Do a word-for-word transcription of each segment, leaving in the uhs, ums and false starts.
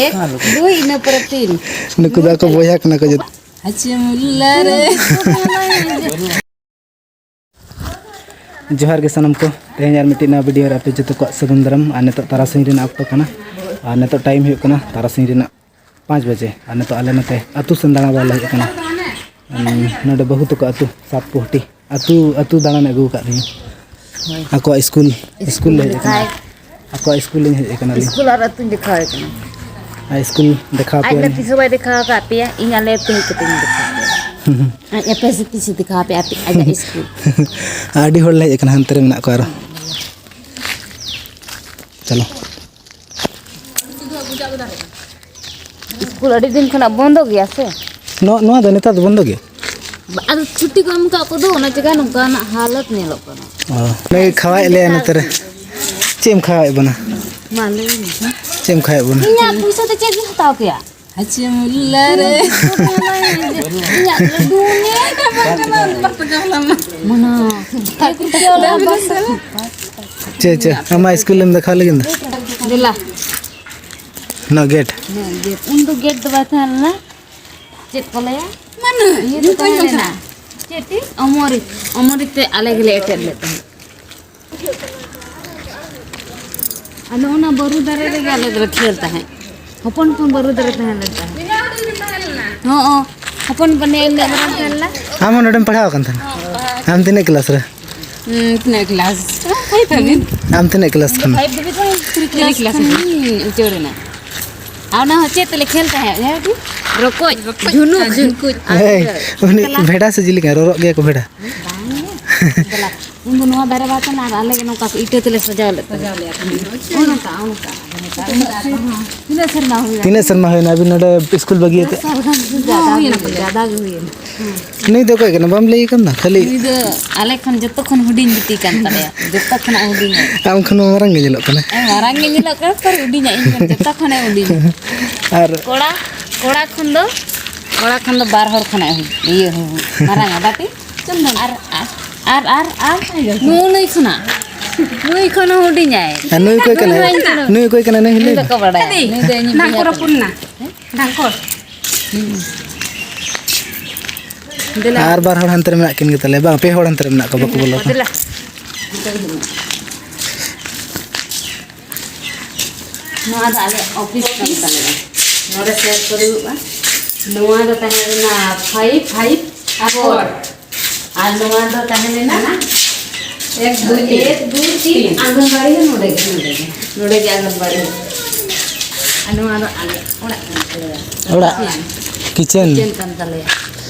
ᱮᱠ, ᱫᱩᱭ, ᱤᱱᱟᱹ ᱯᱚᱨᱮ ᱛᱤᱱ᱾ ᱱᱩᱠᱩ ᱫᱚ ᱟᱠᱚ ᱵᱚᱭᱦᱟ ᱠᱟᱱᱟ ᱠᱚ ᱡᱚᱛᱚ᱾ ᱦᱟᱪᱮ ᱢᱩᱞᱞᱟ ᱨᱮ᱾ ᱡᱚᱦᱟᱨ ᱜᱮ ᱥᱟᱱᱟᱢ ᱠᱚ, ᱛᱮᱦᱮᱧ ᱟᱨ ᱢᱤᱫᱴᱤᱡ ᱱᱟᱣᱟ video ᱨᱮ ᱟᱯᱮ ᱡᱚᱛᱚ ᱠᱚᱣᱟᱜ ᱥᱟᱹᱜᱩᱱ ᱫᱟᱨᱟᱢ᱾ ᱟᱨ ᱱᱤᱛᱚᱜ ᱛᱟᱨᱟᱥᱤᱧ ᱨᱮᱱᱟᱜ ᱚᱠᱛᱚ ᱠᱟᱱᱟ, ᱟᱨ ᱱᱤᱛᱚᱜ time ᱦᱩᱭᱩᱜ ᱠᱟᱱᱟ ᱛᱟᱨᱟᱥᱤᱧ ᱨᱮᱱᱟᱜ ᱯᱟᱸᱪ ᱵᱟᱡᱮ᱾ ᱟᱨ ᱱᱤᱛᱚᱜ ᱟᱞᱮ ᱱᱚᱛᱮ ᱟᱹᱛᱩ ᱥᱮᱱ ᱫᱟᱬᱟ ᱵᱟᱲᱟ ᱞᱮ ᱦᱮᱡ ᱟᱠᱟᱱᱟ᱾ ᱩᱸ, ᱱᱚᱰᱮ ᱵᱟᱹᱦᱩ ᱛᱟᱠᱚ ᱟᱹᱛᱩ ᱥᱟᱛᱯᱩᱦᱴᱤ ᱟᱹᱛᱩ, ᱟᱹᱛᱩ ᱫᱟᱬᱟᱱ ᱟᱹᱜᱩ ᱟᱠᱟᱫ ᱞᱤᱧᱟ᱾ ᱦᱳᱭ᱾ ᱟᱠᱚᱣᱟᱜ ᱥᱠᱩᱞ, ᱥᱠᱩᱞ ᱞᱮ ᱦᱮᱡ ᱟᱠᱟᱱᱟ᱾ ᱟᱠᱚᱣᱟᱜ ᱥᱠᱩᱞ ᱞᱤᱧ ᱦᱮᱡ ᱟᱠᱟᱱᱟ ᱞᱤᱧ᱾ ᱥᱠᱩᱞ ᱟᱨ ᱟᱹᱛᱩᱧ ᱫᱮᱠᱷᱟᱣ ᱟᱭ ᱠᱟᱱᱟ᱾ ᱟᱨ ᱥᱠᱩᱞ ᱫᱮᱠᱷᱟᱣ ᱟᱡ ᱫᱚ ᱯᱮᱭᱟᱞᱤᱧ᱾ ᱛᱤᱥ ᱦᱚᱸ ᱵᱟᱭ ᱫᱮᱠᱷᱟᱣ ᱟᱠᱟᱫ ᱯᱮᱭᱟ, ᱤᱧ ᱟᱞᱮ ᱟᱹᱛᱩ ᱦᱮᱡ ᱠᱟᱛᱮᱧ ᱫᱮᱠᱷᱟᱣ ᱟᱯᱮᱭᱟ᱾ ᱦᱩᱸ, ᱦᱩᱸ᱾ ᱟᱡ ᱟᱯᱮ ᱥᱮ ᱛᱤᱥ ᱮ ᱫᱮᱠᱷᱟᱣ ᱟᱯᱮᱭᱟ ᱟᱯᱮ, ᱟᱡᱟᱜ ᱥᱠᱩᱞ? ᱟᱹᱰᱤ ᱦᱚᱲ ᱞᱮ ᱦᱮᱡ ᱟᱠᱟᱱᱟ, ᱦᱟᱱᱛᱮ ᱨᱮ ᱢᱮᱱᱟᱜ ᱠᱚᱣᱟ ᱟᱨᱚ᱾ ᱪᱚᱞᱚ᱾ ᱥᱠᱩᱞ ᱟᱹᱰᱤ ᱫᱤᱱ ᱠᱷᱚᱱᱟᱜ ᱵᱚᱱᱫᱚ ᱜᱮᱭᱟ ᱥᱮ? ᱱᱚᱣᱟ, ᱱᱚᱣᱟ ᱫᱚ ᱱᱮᱛᱟᱨ ᱫᱚ ᱵᱚᱱᱫᱚ ᱜᱮᱭᱟ᱾ ᱟᱫᱚ ᱪᱷᱩᱴᱤ ᱠᱚ ᱮᱢ ᱠᱟᱜ ᱠᱚᱫᱚ, ᱚᱱᱟ ᱪᱤᱠᱟ ᱱᱚᱝᱠᱟᱱᱟᱜ ᱦᱟᱞᱚᱛ ᱧᱮᱞᱚᱜ ᱠᱟᱱᱟ᱾ ᱚ, ᱱᱩᱭ ᱠᱷᱟᱣᱟᱭᱮᱫ ᱞᱮᱭᱟ ᱱᱚᱛᱮ ᱨᱮ᱾ ᱪᱮᱫ ᱮᱢ ᱠᱷᱟᱣᱟᱭᱮᱫ ᱵᱚᱱᱟ? ᱢᱟ ᱞᱟᱹᱭ ᱢᱮ᱾ ᱪᱮᱫ ᱮᱢ ᱠᱷᱟᱣᱟᱭᱮᱫ ᱵᱚᱱᱟ? ᱤᱧᱟᱹᱜ ᱯᱩᱭᱥᱟᱹ ᱛᱮ ᱪᱮᱫ ᱵᱤᱱ ᱦᱟᱛᱟᱣ ᱠᱮᱭᱟ? ᱦᱟᱪᱮ ᱢᱩᱞᱞᱟ ᱨᱮ᱾ ᱤᱧᱟᱹᱜ ᱞᱟᱹᱰᱩ ᱱᱤᱭᱮ᱾ ᱢᱟᱱᱟ᱾ ᱪᱮ, ᱪᱮ, ᱟᱢᱟᱜ ᱥᱠᱩᱞ ᱮᱢ ᱫᱮᱠᱷᱟᱣ ᱞᱟᱹᱜᱤᱫ ᱫᱚ? ᱫᱮᱞᱟ᱾ ᱱᱚᱣᱟ ᱜᱮᱴ᱾ ᱦᱮᱸ, ᱜᱮᱴ᱾ ᱩᱱ ᱫᱚ ᱜᱮᱴ ᱫᱚ ᱵᱟᱭ ᱛᱟᱦᱮᱸ ᱞᱮᱱᱟ᱾ ᱪᱮᱫ ᱠᱚ ᱞᱟᱹᱭᱟ? ᱢᱟᱱᱟ, ᱤᱭᱟᱹ ᱫᱚ ᱧᱩᱛᱩᱢ ᱛᱟᱦᱮᱸ ᱠᱟᱱᱟ᱾ ᱞᱮᱱᱟ᱾ ᱪᱮᱫ ᱛᱤᱧ? ᱚᱢᱚᱨᱤ, ᱚᱢᱚᱨᱤ ᱛᱮ ᱟᱞᱮ ᱜᱮᱞᱮ ᱮᱴᱮᱫ ᱞᱮᱫ ᱛᱟᱦᱮᱸᱫ᱾ ᱟᱫᱚ ᱚᱱᱟ ᱵᱟᱹᱨᱩ ᱫᱟᱨᱮ ᱨᱮᱜᱮ ᱟᱞᱮ ᱫᱚᱞᱮ ᱠᱷᱮᱞ ᱛᱟᱦᱮᱸᱫ᱾ ᱦᱚᱯᱚᱱ ᱦᱚᱯᱚᱱ ᱵᱟᱹᱨᱩ ᱫᱟᱨᱮ ᱛᱟᱦᱮᱸ ᱞᱮᱱ ᱛᱟᱦᱮᱸᱫ᱾ ᱦᱚᱸ, ᱦᱚᱯᱚᱱ ᱦᱚᱯᱚᱱ ᱱᱮ ᱤᱱᱟᱹᱜ ᱢᱟᱨᱟᱝ ᱛᱟᱦᱮᱸ ᱞᱮᱱᱟ᱾ ᱟᱢ ᱦᱚᱸ ᱱᱚᱰᱮᱢ ᱯᱟᱲᱦᱟᱣ ᱟᱠᱟᱱ ᱛᱟᱦᱮᱱᱟ? ᱟᱢ ᱛᱤᱱᱟᱹᱜ ᱠᱞᱟᱥ ᱨᱮ? ᱦᱩᱸ, ᱛᱤᱱᱟᱹᱜ ᱠᱞᱟᱥ? ᱯᱷᱟᱭᱤᱵᱷ ᱦᱟᱹᱵᱤᱡ᱾ ᱟᱢ ᱛᱤᱱᱟᱹᱜ ᱠᱞᱟᱥ ᱠᱷᱚᱱ? ᱯᱷᱟᱭᱤᱵᱷ ᱫᱷᱟᱹᱵᱤᱡ ᱫᱚ ᱛᱷᱨᱤ ᱠᱞᱟᱥ ᱠᱷᱚᱱ ᱤᱧ ᱩᱪᱟᱹᱲ ᱮᱱᱟ᱾ ᱟᱨ ᱚᱱᱟ ᱦᱚᱸ ᱪᱮᱫ ᱛᱮᱞᱮ ᱠᱷᱮᱞ ᱛᱟᱦᱮᱸᱫ? ᱡᱟᱦᱟᱸ ᱠᱤ ᱨᱚᱠᱚᱡ, ᱨᱚᱠᱚᱡ, ᱡᱷᱩᱱᱩᱠ, ᱡᱷᱩᱱᱠᱩᱡ᱾ ᱮᱭ, ᱩᱱᱤ ᱵᱷᱮᱰᱟ ᱥᱮ ᱪᱤᱞᱤ ᱠᱟᱱᱟᱭ? ᱨᱚᱨᱚᱜ ᱜᱮᱭᱟ ᱠᱚ ᱵᱷᱮᱰᱟ᱾ ᱵᱟᱝ ᱜᱮ᱾ ᱫᱮᱞᱟ᱾ ᱩᱱ ᱫᱚ ᱱᱚᱣᱟ ᱫᱟᱨᱮ ᱵᱟᱝ ᱛᱟᱦᱮᱸ ᱞᱮᱱᱟ, ᱟᱨ ᱟᱞᱮ ᱜᱮ ᱱᱚᱝᱠᱟ ᱠᱚ ᱤᱴᱟᱹ ᱛᱮᱞᱮ ᱥᱟᱡᱟᱣ ᱞᱮᱫ ᱛᱟᱦᱮᱸᱫ᱾ ᱥᱟᱡᱟᱣ ᱞᱮᱫᱼᱟ ᱠᱚ᱾ ᱱᱚᱜᱼᱚ ᱱᱚᱝᱠᱟ, ᱱᱚᱜᱼᱚ ᱱᱚᱝᱠᱟ᱾ ᱛᱤᱱᱟᱹᱜ ᱥᱮᱨᱢᱟ ᱦᱩᱭᱱᱟ? ᱛᱤᱱᱟᱹᱜ ᱥᱮᱨᱢᱟ ᱦᱩᱭᱱᱟ ᱟᱹᱵᱤᱱ ᱱᱚᱰᱮ ᱥᱠᱩᱞ ᱵᱟᱹᱜᱤᱭᱟᱛᱮ? ᱫᱚᱥ ᱥᱟᱞ ᱜᱟᱱ ᱦᱩᱭᱱᱟ᱾ ᱦᱚᱸ, ᱦᱩᱭᱱᱟ, ᱡᱟᱫᱟ ᱜᱮ ᱦᱩᱭᱱᱟ᱾ ᱱᱩᱭ ᱫᱚ ᱚᱠᱚᱭ ᱠᱟᱱᱟ? ᱵᱟᱢ ᱞᱟᱹᱭ ᱠᱟᱱ ᱫᱚ? ᱠᱷᱟᱹᱞᱤ ᱱᱩᱭ ᱫᱚ ᱟᱞᱮ ᱠᱷᱚᱱ ᱡᱚᱛᱚ ᱠᱷᱚᱱ ᱦᱩᱰᱤᱧ ᱵᱤᱴᱤ ᱠᱟᱱ ᱛᱟᱞᱮᱭᱟ, ᱡᱚᱛᱚ ᱠᱷᱚᱱᱟᱜ ᱦᱩᱰᱤᱧᱟᱭ᱾ ᱟᱢ ᱠᱷᱚᱱ ᱢᱟ ᱢᱟᱨᱟᱝ ᱜᱮ ᱧᱮᱞᱚᱜ ᱠᱟᱱᱟ᱾ ᱦᱮᱸ, ᱢᱟᱨᱟᱝ ᱜᱮ ᱧᱮᱞᱚᱜ ᱠᱟᱱᱟ, ᱯᱟᱨ ᱦᱩᱰᱤᱧᱟᱭ ᱤᱧ ᱠᱷᱚᱱ, ᱡᱚᱛᱚ ᱠᱷᱚᱱᱮ ᱦᱩᱰᱤᱧᱟ᱾ ᱟᱨ ᱠᱚᱲᱟ, ᱠᱚᱲᱟ ᱠᱷᱚᱱ ᱫᱚ, ᱠᱚᱲᱟ ᱠᱷᱚᱱ ᱫᱚ ᱵᱟᱨ ᱦᱚᱲ ᱠᱷᱚᱱᱟᱜ ᱦᱩ-, ᱤᱭᱟᱹ ᱦᱩ-, ᱢᱟᱨᱟᱝᱟ, ᱵᱟᱴᱤ? ᱪᱚᱱᱫᱚᱱ᱾ ᱟᱨ, ᱟᱨ, ᱟᱨ, ᱟᱨ, ᱟᱨ ᱱᱩᱭ ᱠᱷᱚᱱᱟᱜ᱾ ᱱᱩᱭ ᱠᱷᱚᱱ ᱦᱚᱸ ᱦᱩᱰᱤᱧᱟᱭ᱾ ᱟᱨ ᱱᱩᱭ ᱚᱠᱚᱭ ᱠᱟᱱᱟᱭ? ᱱᱩᱭ ᱠᱟᱱᱟ᱾ ᱱᱩᱭ ᱚᱠᱚᱭ ᱠᱟᱱᱟᱭ? ᱱᱩᱭ ᱦᱚᱸ ᱱᱩᱭ ᱞᱟᱹᱭ ᱢᱮ᱾ ᱫᱚᱠᱚ ᱵᱟᱲᱟᱭᱟ᱾ ᱱᱩᱭ ᱫᱚ ᱤᱧᱤᱡ ᱰᱷᱟᱝᱠᱚᱨ ᱵᱚᱭᱦᱟ ᱦᱚᱯᱚᱱ ᱱᱟ᱾ ᱰᱷᱟᱝᱠᱚᱨ᱾ ᱫᱮᱞᱟ᱾ ᱟᱨ ᱵᱟᱨ ᱦᱚᱲ ᱦᱟᱱᱛᱮ ᱨᱮ ᱢᱮᱱᱟᱜ ᱠᱤᱱ ᱜᱮᱛᱟᱞᱮᱭᱟ᱾ ᱵᱟᱝ, ᱯᱮ ᱦᱚᱲ ᱦᱟᱱᱛᱮ ᱨᱮ ᱢᱮᱱᱟᱜ ᱠᱚᱣᱟ, ᱵᱟᱠᱚ ᱵᱚᱞᱚ ᱠᱟᱱᱟ᱾ ᱫᱮᱞᱟ᱾ ᱱᱚᱣᱟ ᱫᱚ ᱟᱞᱮ ᱚᱯᱷᱤᱥ ᱠᱟᱱ ᱛᱟᱞᱮᱭᱟ᱾ ᱱᱚᱰᱮ ᱥᱮᱴ ᱠᱚ ᱫᱩᱲᱩᱵᱼᱟ᱾ ᱱᱚᱣᱟ ᱫᱚ ᱛᱟᱦᱮᱸ ᱞᱮᱱᱟ ᱯᱷᱟᱭᱤᱵᱷ, ᱯᱷᱟᱭᱤᱵᱷ, ᱟᱨ ᱯᱷᱳᱨ᱾ ᱟᱨ ᱱᱚᱣᱟ ᱫᱚ ᱛᱟᱦᱮᱸ ᱞᱮᱱᱟ ᱮᱠ, ᱫᱩᱭ, ᱛᱤᱱ᱾ ᱮᱠ, ᱫᱩᱭ, ᱛᱤᱱ᱾ ᱟᱝᱜᱚᱱᱵᱟᱲᱤ ᱦᱚᱸ ᱱᱚᱰᱮ ᱜᱮ, ᱱᱚᱰᱮ ᱜᱮ᱾ ᱱᱚᱰᱮ ᱜᱮ ᱟᱝᱜᱚᱱᱵᱟᱲᱤ᱾ ᱟᱨ ᱱᱚᱣᱟ ᱫᱚ ᱟᱞᱮ ᱚᱲᱟᱜ ᱠᱟᱱ ᱛᱟᱞᱮᱭᱟ᱾ ᱚᱲᱟᱜ᱾ ᱦᱮᱸ᱾ ᱠᱤᱪᱮᱱ᱾ ᱠᱤᱪᱮᱱ ᱠᱟᱱ ᱛᱟᱞᱮᱭᱟ᱾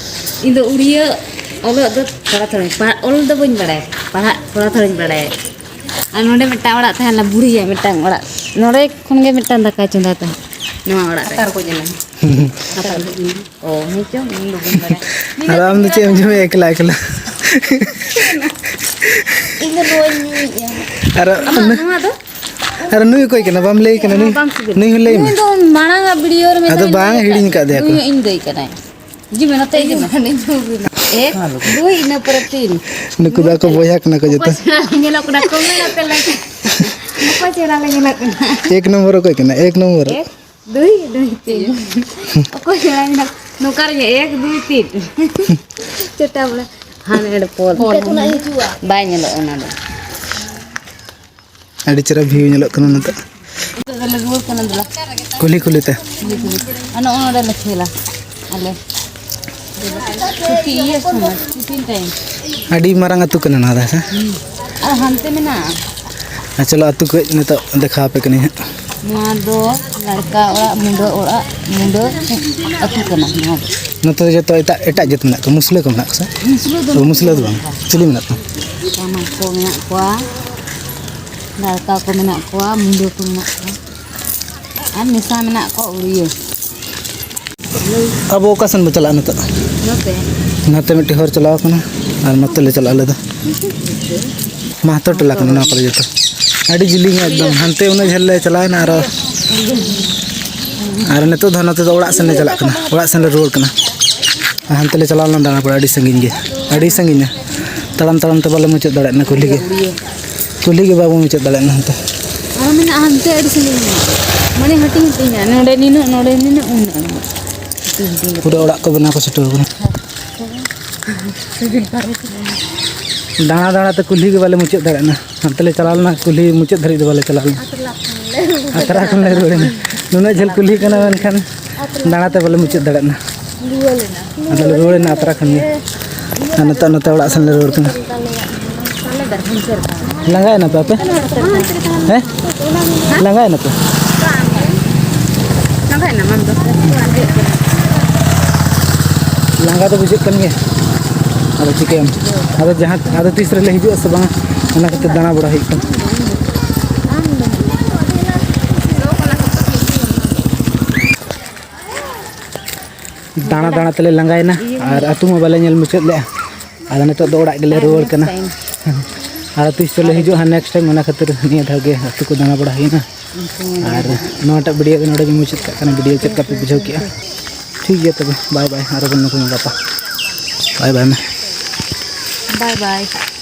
ᱤᱧ ᱫᱚ ᱩᱲᱤᱭᱟᱹ ᱚᱞᱚᱜ ᱫᱚ ᱛᱷᱚᱲᱟ ᱛᱷᱚᱲᱟᱧ ᱯᱟᱲᱦᱟᱜ, ᱚᱞ ᱫᱚ ᱵᱟᱹᱧ ᱵᱟᱲᱟᱭᱟ, ᱯᱟᱲᱦᱟᱜ ᱛᱷᱚᱲᱟ ᱛᱷᱚᱲᱟᱧ ᱵᱟᱲᱟᱭᱟ᱾ ᱟᱨ ᱱᱚᱰᱮ ᱢᱤᱫᱴᱟᱝ ᱚᱲᱟᱜ ᱛᱟᱦᱮᱸ ᱞᱮᱱᱟ, ᱵᱩᱲᱦᱤᱭᱟᱜ ᱢᱤᱫᱴᱟᱝ ᱚᱲᱟᱜ, ᱱᱚᱰᱮ ᱠᱷᱚᱱ ᱜᱮ ᱢᱤᱫᱴᱟᱝ ᱫᱟᱠᱟᱭ ᱪᱚᱸᱫᱟᱭ ᱛᱟᱦᱮᱸᱫ ᱱᱚᱣᱟ ᱚᱲᱟᱜ ᱨᱮ᱾ ᱟᱛᱟᱨ ᱠᱚ ᱧᱮᱞᱟ᱾ ᱟᱛᱟᱨ ᱠᱚ ᱧᱮᱞᱟ᱾ ᱚ, ᱦᱮᱸ ᱪᱚᱝ, ᱤᱧ ᱫᱚ ᱵᱟᱹᱧ ᱵᱟᱲᱟᱭᱟ᱾ ᱟᱨ ᱟᱢ ᱫᱚ ᱪᱮᱫ ᱮᱢ ᱡᱚᱢᱮᱭᱟ ᱮᱠᱞᱟ ᱮᱠᱞᱟ? ᱤᱧ ᱫᱚ ᱱᱚᱣᱟᱧ ᱧᱩᱭᱮᱫᱼᱟ᱾ ᱟᱨ ᱟᱢᱟᱜ ᱱᱩ-, ᱱᱚᱣᱟ ᱫᱚ? ᱟᱨ ᱱᱩᱭ ᱚᱠᱚᱭ ᱠᱟᱱᱟ? ᱵᱟᱢ ᱞᱟᱹᱭ ᱠᱟᱱᱟ? ᱱᱩᱭ, ᱵᱟᱝ ᱥᱤᱵᱤᱞ᱾ ᱱᱩᱭ ᱦᱚᱸ ᱞᱟᱹᱭ ᱢᱮ᱾ ᱱᱩᱭ ᱫᱚ ᱢᱟᱲᱟᱝ ᱟᱜ ᱵᱷᱤᱰᱤᱭᱳ ᱨᱮ ᱢᱤᱫ ᱟᱫᱚ ᱫᱷᱟᱣ ᱵᱟᱝ ᱞᱟᱹᱭ ᱦᱤᱲᱤᱧ ᱟᱠᱟᱫ ᱟᱠᱟᱫ ᱫᱮᱭᱟ ᱱᱩᱭ ᱠᱚ᱾ ᱦᱚᱸ ᱤᱧ ᱫᱟᱹᱭ ᱠᱟᱱᱟᱭ᱾ ᱦᱤᱡᱩᱜ ᱢᱮ ᱱᱚᱛᱮ, ᱦᱤᱡᱩᱜ ᱢᱮ᱾ ᱮᱠ, ᱫᱩᱭ, ᱤᱱᱟᱹ ᱯᱚᱨᱮ ᱛᱤᱱ᱾ ᱱᱩᱠᱩ ᱫᱚ ᱟᱠᱚ ᱵᱚᱭᱦᱟ ᱠᱟᱱᱟ ᱠᱚ ᱡᱚᱛᱚ᱾ ᱚᱠᱚᱭ ᱪᱮᱦᱨᱟ ᱞᱮ ᱧᱮᱞᱚᱜ ᱠᱟᱱᱟ? ᱠᱚᱢᱮᱱᱴ ᱟᱯᱮ ᱞᱟᱹᱭ ᱯᱮ᱾ ᱚᱠᱚᱭ ᱪᱮᱦᱨᱟ ᱞᱮ ᱧᱮᱞᱚᱜ ᱠᱟᱱᱟ? ᱮᱠ ᱱᱚᱢᱵᱚᱨ ᱚᱠᱚᱭ ᱠᱟᱱᱟ? ᱮᱠ ᱱᱚᱢᱵᱚᱨ᱾ ᱮᱠ, ᱫᱩᱭ, ᱫᱩᱭ, ᱛᱤᱱ᱾ ᱚᱠᱚᱭ ᱪᱮᱦᱨᱟ ᱧᱮᱞᱚᱜ? ᱱᱚᱝᱠᱟ ᱨᱮᱜᱮ ᱮᱠ, ᱫᱩᱭ, ᱛᱤᱱ᱾ ᱪᱮᱴᱟ ᱵᱚᱲᱟ᱾ ᱦᱟᱱᱮ ᱯᱚᱞ᱾ ᱯᱚᱞ᱾ ᱵᱟᱭ ᱧᱮᱞᱚᱜ ᱚᱱᱟ ᱫᱚ᱾ ᱟᱹᱰᱤ ᱪᱮᱦᱨᱟ ᱵᱷᱤᱭᱩ ᱧᱮᱞᱚᱜ ᱠᱟᱱᱟ ᱱᱤᱛᱚᱜ᱾ ᱱᱤᱛᱚᱜ ᱫᱚᱞᱮ ᱨᱩᱣᱟᱹᱲ ᱠᱟᱱᱟ, ᱫᱮᱞᱟ᱾ ᱠᱩᱞᱦᱤ ᱠᱩᱞᱦᱤ ᱛᱮ᱾ ᱟᱨ ᱱᱚᱜᱼᱚ ᱱᱚᱰᱮ ᱞᱮ ᱠᱷᱮᱞᱟ ᱟᱞᱮ᱾ ᱪᱷᱩᱴᱤ ᱤᱭᱟᱹ ᱥᱚᱢᱚᱭ, ᱴᱤᱯᱷᱤᱱ ᱴᱟᱭᱤᱢ᱾ ᱟᱹᱰᱤ ᱢᱟᱨᱟᱝ ᱟᱹᱛᱩ ᱠᱟᱱᱟ ᱱᱚᱣᱟ ᱫᱚ, ᱦᱮᱸ ᱥᱮ? ᱦᱩᱸ᱾ ᱟᱨ ᱦᱟᱱᱛᱮ ᱢᱮᱱᱟᱜᱼᱟ᱾ ᱟᱨ ᱪᱚᱞᱚ, ᱟᱹᱛᱩ ᱠᱟᱹᱡ ᱱᱤᱛᱚᱜ ᱫᱮᱠᱷᱟᱣ ᱟᱯᱮ ᱠᱟᱹᱱᱟᱹᱧ ᱦᱟᱸᱜ᱾ ᱱᱚᱣᱟ ᱫᱚ ᱞᱟᱲᱠᱟ ᱚᱲᱟᱜ, ᱢᱩᱰᱟᱹ ᱚᱲᱟᱜ, ᱢᱩᱰᱟᱹ ᱟᱹᱛᱩ ᱠᱟᱱᱟ ᱱᱚᱣᱟ ᱫᱚ᱾ ᱱᱚᱛᱮ ᱫᱚ ᱡᱚᱛᱚ ᱮᱴᱟᱜ, ᱮᱴᱟᱜ ᱡᱟᱹᱛ ᱢᱮᱱᱟᱜ ᱠᱚᱣᱟ, ᱢᱩᱥᱞᱟᱹ ᱠᱚ ᱢᱮᱱᱟᱜ ᱠᱚᱣᱟ ᱥᱮ? ᱢᱩᱥᱞᱟᱹ ᱫᱚ ᱚ, ᱢᱩᱥᱞᱟᱹ ᱫᱚ ᱵᱟᱝ᱾ ᱪᱤᱞᱤ ᱢᱮᱱᱟᱜ ᱠᱚᱣᱟ? ᱴᱟᱢᱟᱠ ᱠᱚ ᱢᱮᱱᱟᱜ ᱠᱚᱣᱟ, ᱞᱟᱲᱠᱟ ᱠᱚ ᱢᱮᱱᱟᱜ ᱠᱚᱣᱟ, ᱢᱩᱰᱟᱹ ᱠᱚ ᱢᱮᱱᱟᱜ ᱠᱚᱣᱟ, ᱟᱨ ᱢᱮᱥᱟ ᱢᱮᱱᱟᱜ ᱠᱚᱣᱟ ᱩᱲᱤᱭᱟᱹ᱾ ᱟᱵᱚ ᱚᱠᱟ ᱥᱮᱱ ᱵᱚ ᱪᱟᱞᱟᱜᱼᱟ ᱱᱤᱛᱚᱜ? ᱱᱚᱛᱮ᱾ ᱱᱟᱛᱮ ᱢᱤᱫᱴᱮᱡ ᱦᱚᱨ ᱪᱟᱞᱟᱣ ᱠᱟᱱᱟ ᱟᱨ ᱱᱚᱛᱮ ᱞᱮ ᱪᱟᱞᱟᱜᱼᱟ ᱟᱞᱮ ᱫᱚ᱾ ᱢᱟᱦᱛᱚ ᱴᱚᱞᱟ ᱠᱟᱱᱟ ᱱᱚᱣᱟ ᱠᱚᱨᱮ ᱡᱚᱛᱚ᱾ ᱟᱹᱰᱤ ᱡᱤᱞᱤᱧᱟ ᱮᱠᱫᱚᱢ, ᱦᱟᱱᱛᱮ ᱩᱱᱟᱹᱜ ᱡᱷᱟᱹᱞ ᱞᱮ ᱪᱟᱞᱟᱣᱮᱱᱟ ᱟᱨᱚ, ᱟᱨ ᱱᱤᱛᱚᱜ ᱫᱚ ᱱᱚᱛᱮ ᱫᱚ ᱚᱲᱟᱜ ᱥᱮᱱ ᱞᱮ ᱪᱟᱞᱟᱜ ᱠᱟᱱᱟ, ᱚᱲᱟᱜ ᱥᱮᱱ ᱞᱮ ᱨᱩᱣᱟᱹᱲ ᱠᱟᱱᱟ᱾ ᱟᱨ ᱦᱟᱱᱛᱮ ᱞᱮ ᱪᱟᱞᱟᱣ ᱞᱮᱱᱟ ᱫᱟᱬᱟ ᱵᱟᱲᱟ, ᱟᱹᱰᱤ ᱥᱟᱺᱜᱤᱧ ᱜᱮ, ᱟᱹᱰᱤ ᱥᱟᱺᱜᱤᱧᱟ, ᱛᱟᱲᱟᱢ ᱛᱟᱲᱟᱢ ᱛᱮ ᱵᱟᱞᱮ ᱢᱩᱪᱟᱹᱫ ᱫᱟᱲᱮᱭᱟᱜ ᱠᱟᱱᱟ ᱠᱩᱞᱦᱤ ᱜᱮ᱾ ᱠᱩᱞᱦᱤ ᱜᱮ ᱵᱟᱵᱚᱱ ᱢᱩᱪᱟᱹᱫ ᱫᱟᱲᱮᱭᱟᱜ ᱠᱟᱱᱟ ᱦᱟᱱᱛᱮ᱾ ᱟᱨᱚ ᱢᱮᱱᱟᱜᱼᱟ ᱦᱟᱱᱛᱮ ᱟᱹᱰᱤ ᱥᱟᱺᱜᱤᱧ ᱢᱮᱱᱟᱜᱼᱟ᱾ ᱢᱟᱱᱮ ᱦᱟᱹᱴᱤᱧ ᱦᱟᱹᱴᱤᱧᱟ, ᱱᱚᱰᱮ ᱱᱤᱱᱟᱹᱜ, ᱱᱚᱰᱮ ᱱᱤᱱᱟᱹᱜ, ᱩᱱᱟᱹᱜ᱾ ᱦᱟᱹᱴᱤᱧ ᱦᱟᱹᱴᱤᱧ ᱠᱟᱛᱮ᱾ ᱯᱩᱨᱟᱹ ᱚᱲᱟᱜ ᱠᱚ ᱵᱮᱱᱟᱣ ᱠᱚ ᱪᱷᱩᱴᱟᱹᱣ ᱠᱟᱱᱟ᱾ ᱫᱟᱬᱟ ᱫᱟᱬᱟ ᱛᱮ ᱠᱩᱞᱦᱤ ᱜᱮ ᱵᱟᱞᱮ ᱢᱩᱪᱟᱹᱫ ᱫᱟᱲᱮᱭᱟᱜ ᱠᱟᱱᱟ᱾ ᱦᱟᱱᱛᱮ ᱞᱮ ᱪᱟᱞᱟᱣ ᱞᱮᱱᱟ, ᱠᱩᱞᱦᱤ ᱢᱩᱪᱟᱹᱫ ᱫᱷᱟᱹᱨᱤᱡ ᱫᱚ ᱵᱟᱞᱮ ᱪᱟᱞᱟᱣ ᱞᱮᱱᱟ᱾ ᱟᱛᱨᱟ ᱠᱷᱚᱱ ᱞᱮ ᱨᱩᱣᱟᱹᱲ ᱮᱱᱟ᱾ ᱱᱩᱱᱟᱹᱜ ᱡᱷᱟᱹᱞ ᱠᱩᱞᱦᱤ ᱠᱟᱱᱟ, ᱢᱮᱱᱠᱷᱟᱱ ᱫᱟᱬᱟ ᱛᱮ ᱵᱟᱞᱮ ᱢᱩᱪᱟᱹᱫ ᱫᱟᱲᱮᱭᱟᱜ ᱠᱟᱱᱟ᱾ ᱟᱫᱚ ᱞᱮ ᱨᱩᱣᱟᱹᱲ ᱮᱱᱟ ᱟᱛᱨᱟ ᱠᱷᱚᱱ ᱜᱮ᱾ ᱟᱨ ᱱᱤᱛᱚᱜ ᱱᱚᱛᱮ ᱚᱲᱟᱜ ᱥᱮᱱ ᱞᱮ ᱨᱩᱣᱟᱹᱲ ᱠᱟᱱᱟ᱾ ᱞᱟᱸᱜᱟᱭᱮᱱᱟ ᱯᱮ ᱟᱯᱮ? ᱦᱮᱸ? ᱞᱟᱸᱜᱟᱭᱮᱱᱟ ᱯᱮ? ᱞᱟᱸᱜᱟ ᱫᱚ ᱵᱩᱡᱷᱟᱹᱜ ᱠᱟᱱ ᱜᱮᱭᱟ᱾ ᱟᱫᱚ ᱪᱤᱠᱟᱹᱭᱟᱢ? ᱟᱫᱚ ᱡᱟᱦᱟᱸ, ᱟᱫᱚ ᱛᱤᱥ ᱨᱮᱞᱮ ᱦᱤᱡᱩᱜᱼᱟ ᱥᱮ ᱵᱟᱝᱟ, ᱚᱱᱟ ᱠᱷᱟᱹᱛᱤᱨ ᱫᱟᱬᱟ ᱵᱟᱲᱟ ᱦᱩᱭᱩᱜ ᱠᱟᱱᱟ᱾ ᱫᱟᱬᱟ ᱫᱟᱬᱟ ᱛᱮᱞᱮ ᱞᱟᱸᱜᱟᱭᱮᱱᱟ ᱟᱨ ᱟᱹᱛᱩ ᱢᱟ ᱵᱟᱞᱮ ᱧᱮᱞ ᱢᱩᱪᱟᱹᱫ ᱞᱮᱜᱼᱟ᱾ ᱟᱫᱚ ᱱᱤᱛᱚᱜ ᱫᱚ ᱚᱲᱟᱜ ᱜᱮᱞᱮ ᱨᱩᱣᱟᱹᱲ ᱠᱟᱱᱟ᱾ ᱟᱨ ᱛᱤᱥ ᱪᱚᱞᱮ ᱦᱤᱡᱩᱜᱼᱟ next time, ᱚᱱᱟ ᱠᱷᱟᱹᱛᱤᱨ ᱱᱤᱭᱟᱹ ᱫᱷᱟᱣ ᱜᱮ ᱟᱹᱛᱩ ᱠᱚ ᱫᱟᱬᱟ ᱵᱟᱲᱟ ᱦᱩᱭᱱᱟ᱾ ᱟᱨ ᱱᱚᱣᱟᱴᱟᱜ video ᱫᱚ ᱱᱚᱰᱮ ᱜᱮ ᱢᱩᱪᱟᱹᱫ ᱠᱟᱜ ᱠᱟᱱᱟ᱾ Video ᱪᱮᱫ ᱞᱮᱠᱟ ᱯᱮ ᱵᱩᱡᱷᱟᱹᱣ ᱠᱮᱜᱼᱟ? ᱴᱷᱤᱠ ᱜᱮᱭᱟ ᱛᱚᱵᱮ, bye bye, ᱟᱨᱚ ᱵᱚᱱ ᱧᱟᱯᱟᱢᱟ ᱜᱟᱯᱟ᱾ Bye bye ᱢᱮ᱾ Bye bye᱾